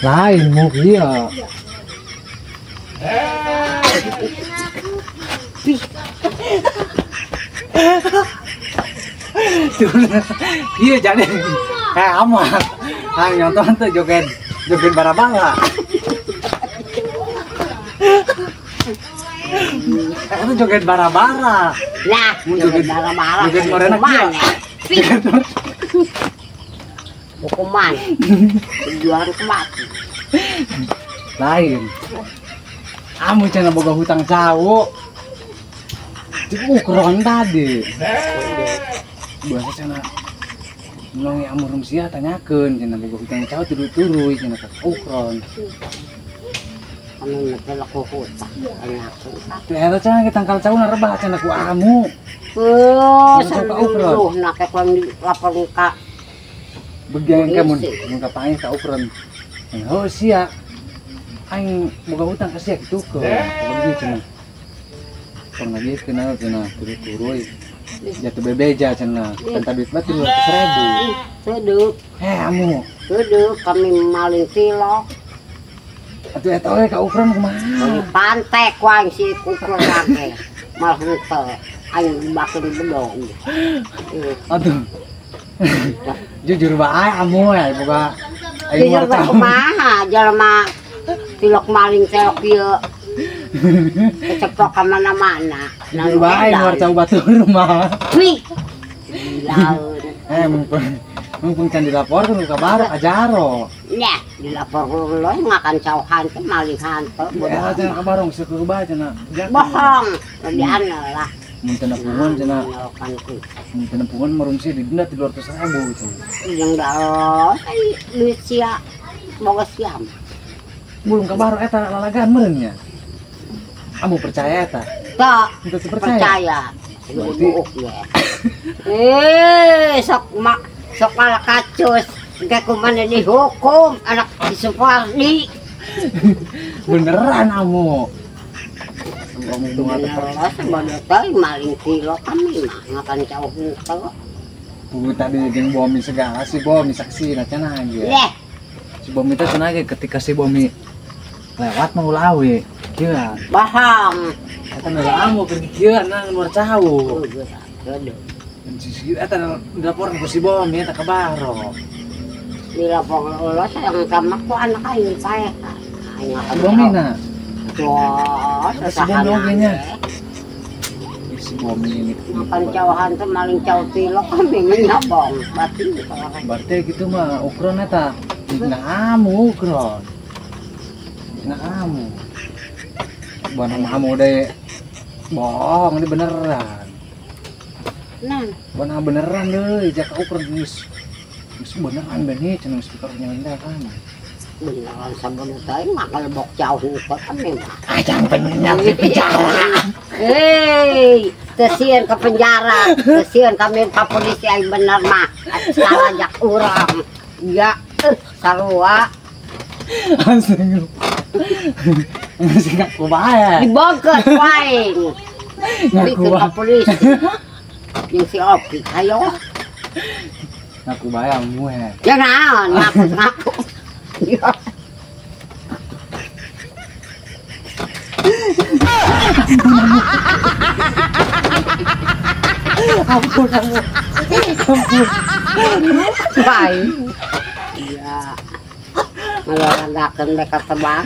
Lain mu kieu. Iya jadi amat. Ah nyontohan tuh joget joget bara-bara. Itu joget bara-bara. Lah, joget bara-bara. Joget morena kieu. Hukuman. Jualan mati. Lain. Amu cenah boga hutang cau. Ukron tadi. Biasa cenah nongi amu rumsia tanyakeun cenah boga hutang cau turu-turu cenah ka ukron. Anu teh ku hutang tanyakeun. Teh eta cenah tangkal cau na rebah cenah ku amu. Oh, saluh na ke ku lapor ka. Begian ka mun mun ka paeng ka ukron. Heuh sia. Aing boga hutang ka sia kitu ke. Begitu cenah. Pernah lagi kenal cenah turu-turu jatuh bebeja cenah tentang duit mah 300.000. Seduh. Amu. Seduh kami maling tilok. Atuh eta we ka ukron kumaha? Di pantai ku aing si ukron lage. Malah henteu aing dibakeun bedong. Atuh. Jujur bae amu ya boga aing jujur bae kumaha jelema tilok maling telok ieu. Kecepok ke mana-mana. Jujur bae luar cau batur mah. Wih. Gila. Mumpung can dilaporkeun ka barok ajaro. Nya, dilaporkeun lo ngakan cau hantu maling hantu. Ya cenah ka barong seukeun bae cenah. Bohong. Diana lah. Mun teu nepungan cenah. Mun teu nepungan merungsi didenda 300.000 cenah. Jeung daos duit sia boga siam. Belum ka barok eta lalagan meureun nya. Kamu percaya eta? Tak. Itu percaya. Berarti sok mak sok malah kacus. Engke kumaha dihukum anak disupardi. Beneran kamu. Beneran maling kilo kami mah ngakan cau henteu. Bu tadi jeung Bomi segala si Bomi saksi na cenah ge. Si Bomi teh cenah ge ketika si Bomi lewat mau lawe. Kieu. Bohong. Eta nu amu keur kieu nang luar cau. Si eta dilaporkeun ku si Bomi eta ka baro. Dilaporkeun ulah sayang ka ku anak aing paeh. Aing si Bomi na. Wah, si Bomi oge nya. Si Bomi ini makan cauhan teh maling cau tilok kami nyabong batin. Berarti gitu mah ukron eta. Nah amu ukron. Nah amu. Bukan kamu deh, bohong ini beneran. Nah, bukan beneran deh, jaka ukur geus, geus beneran benih, cenah geus pikir nyanda kan. Beneran sabun teh mah kalau bok jauh kok kami mah. Ah jangan penyap di penjara. Hei, tesieun ke penjara, tesieun kami ka polisi aing bener mah. Salah jak urang. Ya, sarua. Astagfirullah. Masih ngaku bae. Dibongkar wae. Ngaku ke polisi. Jeung si Opi hayo. Ngaku bae amu he. Ya naon ngaku-ngaku. Ya. Ampun, ampun. Ampun. Bae. Iya. Malah lagakeun mereka tebang.